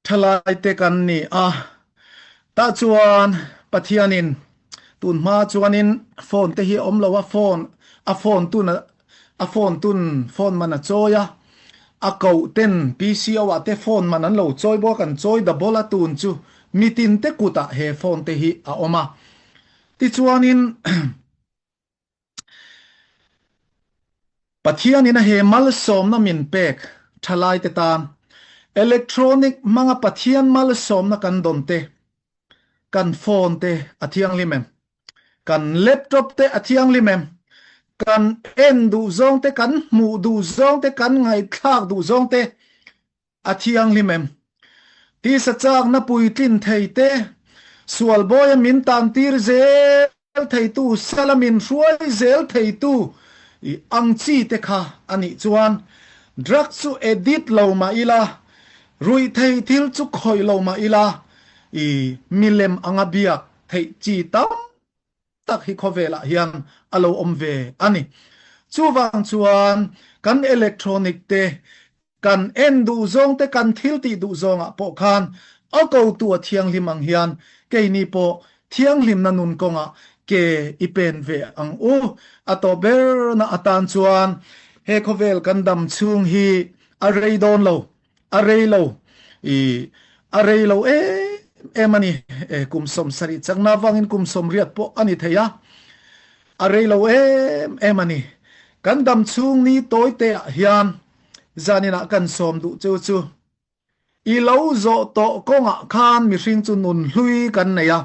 Thalaite kan ni a, tah chuan Pathianin tun hma chuanin phone te hi a awm lo a, phone a phone tun a phone tun phone man a chawi a, a koh ten PCO ah te phone man an lo chawi bawk a, an chawi double a tun chu mitin te kutah he phone te hi a awm a. Tichuanin Pathianin a he malsawmna min pek thalaite tan electronic hmanga Pathian malsawmna kan dawn te, kan phone te a thianghlim em? Kan laptop te a thianghlim em? Kan en duh zawng te, kan hmuh duh zawng te, kan ngaihthlak duh zawng te A thianghlim em? Tisa chakna puitlin thei te, sual bawia min tantir zel theitu, sala min hruai zel theitu i ang chi te kha a nih chuan drug chu edit lo mah ila, ruihthei thil chu khawih lo mah ila i milem anga biak theih chi tam tak hi khawvelah hian a lo awm ve a ni. Chuvang chuan kan electronic te, kan en duh zawng te, kan thil tih duh zawngah pawh khan a kotu a thianghlim ang hian keini pawh thianghlimna nun kawngah ke i pen ve ang u. A tawp berna atan chuan he khawvel kan dam chhung hi a rei dawn lo. A rei lo i a rei lo em em a ni. E, kum 70 chakna avangin kum 80 pawh a ni thei a. A rei lo em em a ni. Kan dam chhung ni tawi te ah hian zaninah kan sawm duh cheu chu i lo zawh tawh kawngah khan mihring chu nun hlui kan nei a.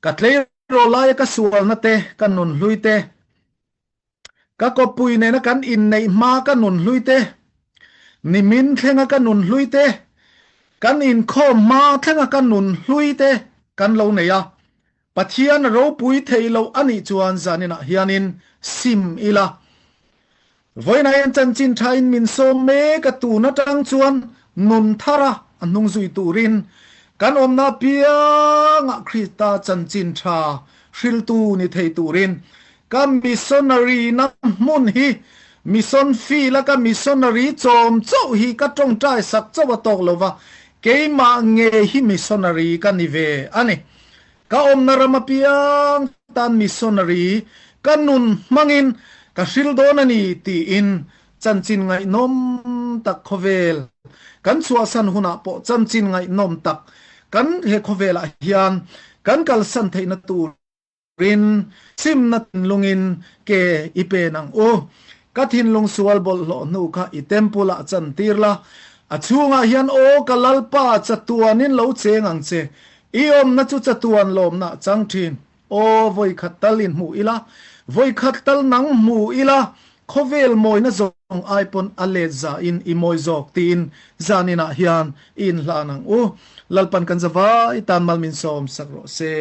Ka tleirawl laia ka sualna te, ka nun hlui te, Ka kawppui nena kan inneih hma ka nun hlui te, nimin thlenga ka nun hlui te, kan inkhawm hma thlenga ka nun hlui te kan lo nei a. Pathian a ropui thei loh a nih chuan zaninah hianin sim ila. Vawiinah hian chanchin thain min sawm mek a, tun atang chuan nun thara a hnung zui turin kan awmna apiangah Krista chanchin tha hriltu ni thei turin Ka missionary na hmun hi mission field a ka missionary chawm chauh hi ka tawngtai sak chauh a tawk lova, keimah nge hi missionary ka ni ve a ni. Ka awmna ram apiang tan missionary ka nun hmangin ka hril dawn a ni tiin chanchin ngaihnawm tak khawvel kan chhuahsan hunah pawh chanchin ngaihnawm tak kan he khawvelah hian kan kalsan theihna tur Rin simna thinlungin ke i pen ang u. Ka thinlung sual bawlhhlawh hnu kha i temple ah chantir la, a chhungah hian aw ka Lalpa chatuanin lo cheng ang che, i awmna chu chatuan lawmna a chang thin. Aw vawikhat tal in hmu ila, vawikhat tal nang hmu ila, khawvel mawina zawng ai pawn a let zahin i mawi zawk tiin zaninah hian i inhlan ang u. Lalpan kan zavai tan mal min sawm sak rawh se.